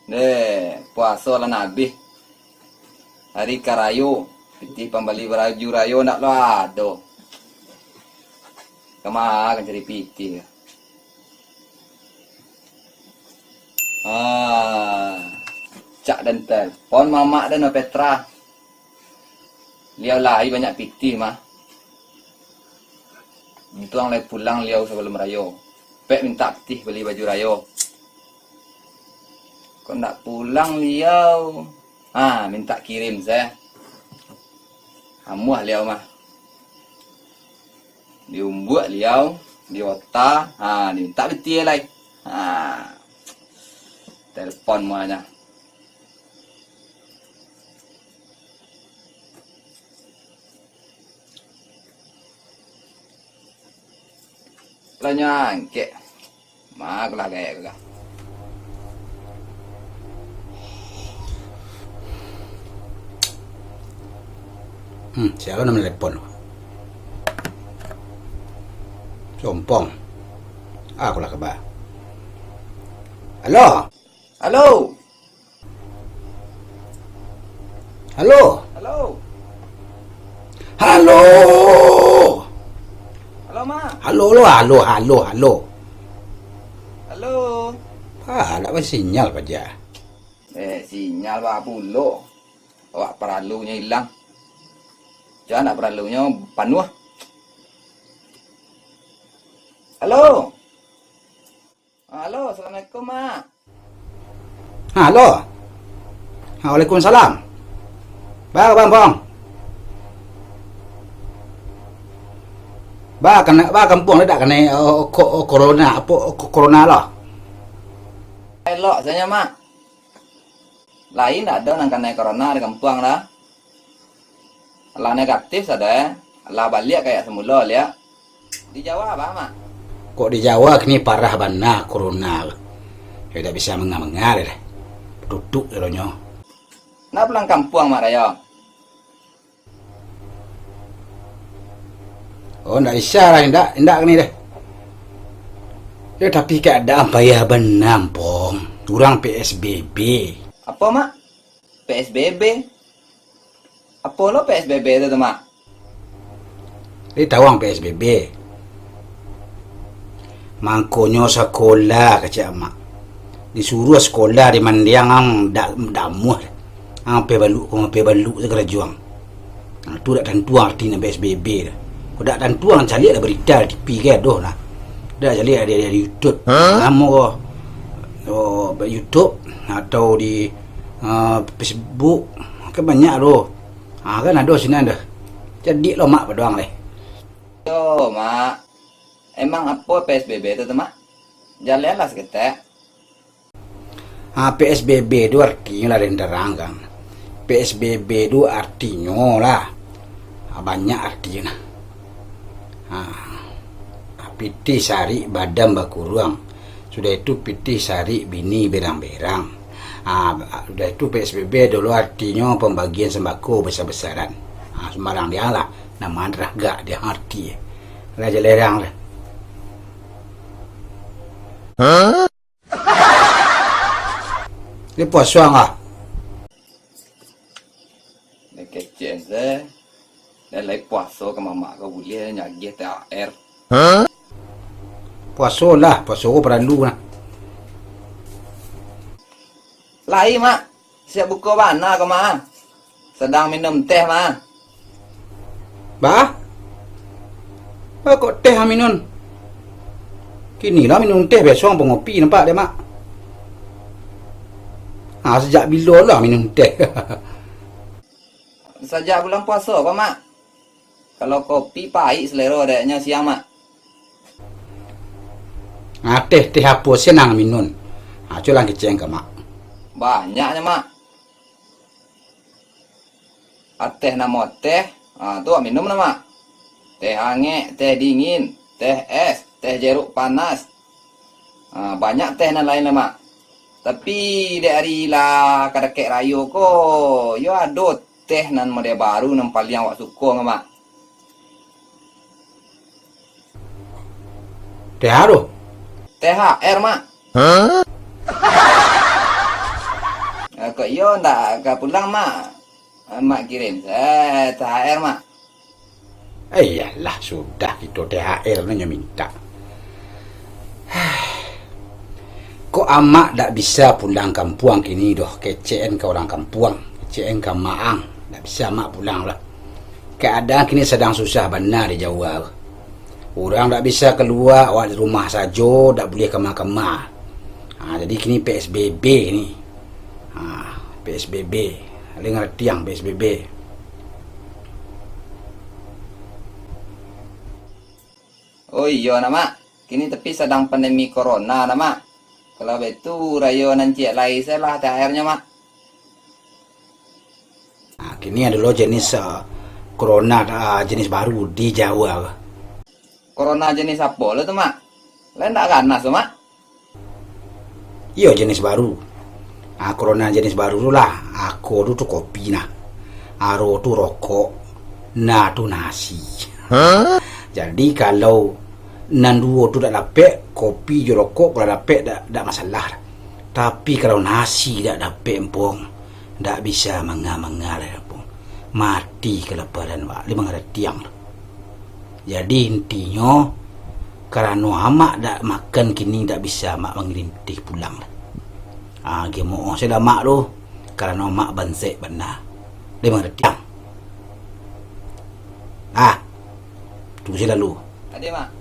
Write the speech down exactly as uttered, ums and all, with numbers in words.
Deh, puaso lah nak abih. Hari ka rayo, pitih pambali baju rayo ndak lo ado. Kama ka cari pitih? Ah, cak den telpon mamak den, Petra. Liau lai banyak pitih mah. Untuang lai pulang liau sabalum rayo. Pek mintak pitih bali baju rayo. Kok ndak pulang liau? Ha, mintak kirim se. Amuah liau mah. Diumbuak liau, diota, ha, dimintak pitih lai. Ha. Telepon muahnyo. Lah nyo angkek. Ma, aku lah gaek aku lah. Hmm, sia nan manelepon tu? Sompong. Aku lah kaba. Halo? Halo? Halo? Halo? Halo? Halo, Ma. Halo, lo, halo, halo, halo. Halo. Ah, ndak basinyal paja. Eh, sinyal ba pulo. Awak paralunyo ilang. Jan ndak paralunyo panuah. Halo. Halo, assalamualaikum, Mak. Ha, halo. Ha, waalaikumsalam. Ba, Bang Pong. Ba, kana, ba kampuang dak kanai, oh, ko-, oh, corona, apo, oh, ko-, corona lah. Elok sajo, Mak. Lain dak ado nan kanai corona di kampuang lah. Lah negatif sadai, lah baliak kayak semula liak. Di Jawa bah, Mak? Kok di Jawa kini parah bana corona. Yo dak bisa manga-manga deh. Tutup jalanyo. Nak pulang kampuang, Mak Rayo? Oh, ndak bisa lah, indak, indak kini deh. Yo, tapi keadaan payah bana, Pong. Urang P S B B. Apo, Mak? P S B B? Apo lo P S B B tu, tu, Mak? Di tawang P S B B. Mangkonyo sakolah, kecek amak. Disuruah sakolah di mandiang ang dak, dak amuah. Ang apai baluk, ko apai baluk sagalo juang. Nah, tu dak tantu arti nan P S B B tu. Ko dak tantu ang caliak lah berita di T V kan, doh lah. Dak caliak di, di YouTube. Lamo ko. Oh, YouTube atau di, ah, Facebook. Kan banyak tu. Ha, kan ado sinan tu. Cadiak lo mak padoang leh. Yo, Mak. Emang apo P S B B tu, tu, Mak? Jalanlah saketek. Ha, P S B B tu artinyo lah den terangkan. P S B B tu artinyo lah. Ha, banyak artinyo nah. Ha. Pitih sarik badan bakuruang. Sudah itu pitih sarik bini berang-berang. Ha, sudah itu P S B B dulu artinyo pembagian sembako besar-besaran. Ha, sembarang dia lah. Nama deragak dia arti. Raja Lerang lah. Ni puasuang lah. Ni kecek se. Dan lai puaso ka mamak ko buliah nyagiah T H R. Puaso lah, puaso ko paralu nah. Lai, Mak. Siap buko bana ko, Mak. Sadang minum teh, Mak. Bah? Bah kok teh minun? Kini lah minum teh, biaso ang pangopi nampak dek, Mak. Ha, sajak bilo lah minum teh? Sajak bulan puaso ko, Mak. Kalau kopi paik selero dek nyo siang, Mak. Ha, teh, teh apo se nan ang minun? Ha, cubo lah kecek ka Mak. Banyaknyo, Mak. Ateh namo teh, ha, tu awak minum lah, Mak. Teh angek, teh dingin, teh es, teh jeruk panas. Ha, banyak teh nan lain lah, Mak. Tapi, dek ari lah ka dakek rayo ko, yo ado teh nan model baru nan paliang awak suko ko, Mak. Teh apo tu? T H R, Mak. Hah? Kok iyo ndak ka pulang, Mak? Mak kirim se T H R, Mak. Eh, iyolah, sudah kito T H R nyo mintak. Kok amak dak bisa pulang kampuang kini doh, kecek an ka urang kampuang, kecek an ka maang, dak bisa amak pulang lah. Keadaan kini sadang susah bana di Jawa. Urang dak bisa kalua, awak di rumah sajo, dak buliah kama-kama. Ha, jadi kini P S B B ni. Ha, P S B B. Lai ngarati ang P S B B? Oh iyo, nak, Mak. Kini tapi sadang pandemi corona, nak, Mak. Kalau baitu, rayo nan ciek lai se lah T H R-nyo, Mak. Nah, kini ado lo jenis, ah, corona, ah, jenis baru di Jawa. Corona jenis apo lo tu, Mak? Lai ndak ganas tu, Mak? Iyo, jenis baru. Ah, corona jenis baru tu lah. Ako tu, tu kopi nah. Aro tu rokok. Nah tu nasi. Jadi kalau nan duo tu dak dapek, kopi jo rokok kalau dapek dak, dak masalah. Tapi kalau nasi dak dapek, Mpong, dak bisa manga-manga lai, Mpong. Mati kalaparan, Wak. Lai mangarati ang tu. Jadi intinyo, karano amak dak makan kini, dak bisa amak mangirinti pulang. Ah, gemok se lah amak tu, karano amak bansek bana. Lai mangarati ang? Ah, tu se lalu. Ade, Mak.